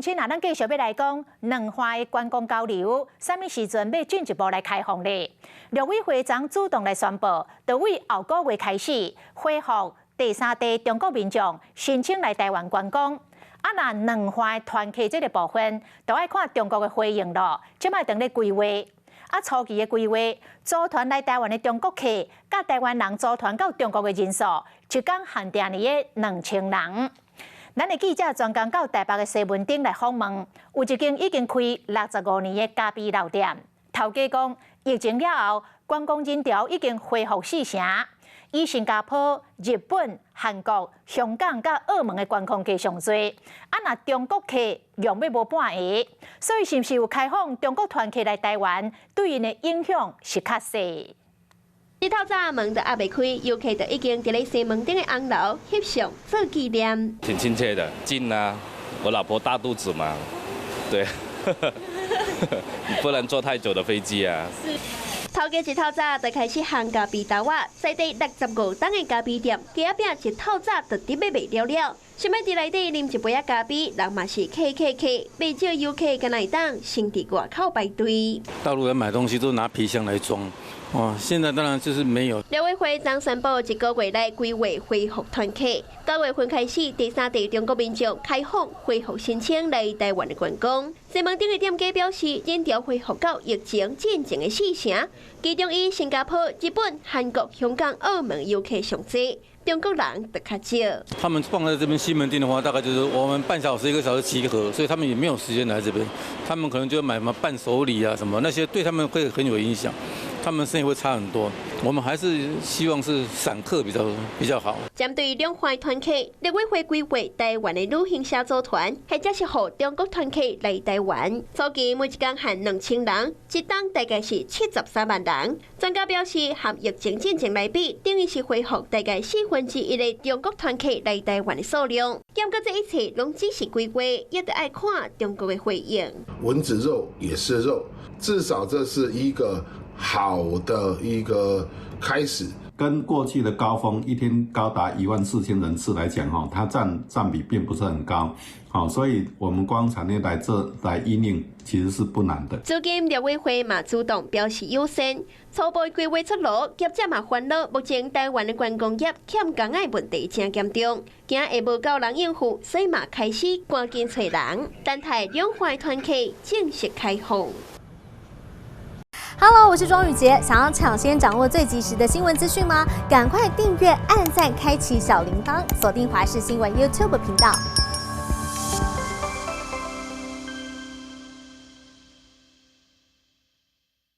親啊，咱繼續欲來講兩岸的觀光交流，啥物時陣欲進一步來開放咧？陸委會昨主動來宣布，就對後個月開始恢復第三地中國民眾申請來台灣觀光。啊，若兩岸團客這个部分，就愛看中國的回應囉。這擺佇咧規劃，啊，初期的規劃，組團來台灣的中國客，佮台灣人組團到中國的人數，一工限定佇咧2000人。咱的記者專工到台北的西門町來訪問，有一間已經開65年的咖啡老店，頭家講疫情了後，觀光人潮已經恢復四成，以新加坡、日本、韓國、香港佮澳門的觀光客上濟，啊，若中國客量欲無半个，所以是毋是有開放中國團客來台灣，對𪜶的影響是較細。日透早門都猶未開，遊客就已經佇咧西門町的紅樓翕相做紀念。挺親切的，近啊，我老婆大肚子嘛，對，不能坐太久的飛機啊。頭家一透早就開始烘咖啡豆仔，在地65冬的咖啡店，雞仔餅一透早就佇欲賣了了。想欲佇內底啉一杯仔咖啡，人嘛是客客客，袂少遊客敢若會當先佇外口排隊。大陸人買東西都拿皮箱來裝。哦，現在當然就是沒有。陸委會昨宣布一個月內規劃恢復團客，9月份開始，第三地中國民眾開放恢復申請來台灣的觀光。西門町的店家表示，人潮恢復到疫情進前的四成，其中以新加坡、日本、韓國、香港、澳門遊客上濟，中國人就較少。他們放在這邊西門町的話，大概就是我們半小時一個小時集合，所以他們也沒有時間來這邊，他們可能就買什麼伴手禮啊什麼那些，對他們會很有影響。他們生意會差很多，我們還是希望是散客比較好。針對兩岸團客，陸委會規劃台灣的旅行社組團，或者是予中國團客來台灣。初期每一工限2000人，一冬大概是73萬人。專家表示，和疫情進前來比，等於是恢復大概四分之一的中國團客來台灣的數量。不過這一切攏只是規劃，也得愛看中國的回應。蚊子肉也是肉，至少這是一個好的一個開始。跟過去的高峰一天高達1.4萬人次來講，哈，它佔比並不是很高，好，所以我們觀光產業來這來因應其實是不難的。最近陸委會嘛主動表示友善，初步規劃出爐，業者嘛煩惱，目前台灣的觀光業欠工的問題誠嚴重，驚會無夠人應付，所以嘛開始趕緊揣人，等待兩岸團客正式開放。 Hello，我是莊宇潔，想要搶先掌握最及時的新聞資訊嗎？趕快訂閱、按讚、開啟小鈴鐺，鎖定華視新聞 YouTube 頻道。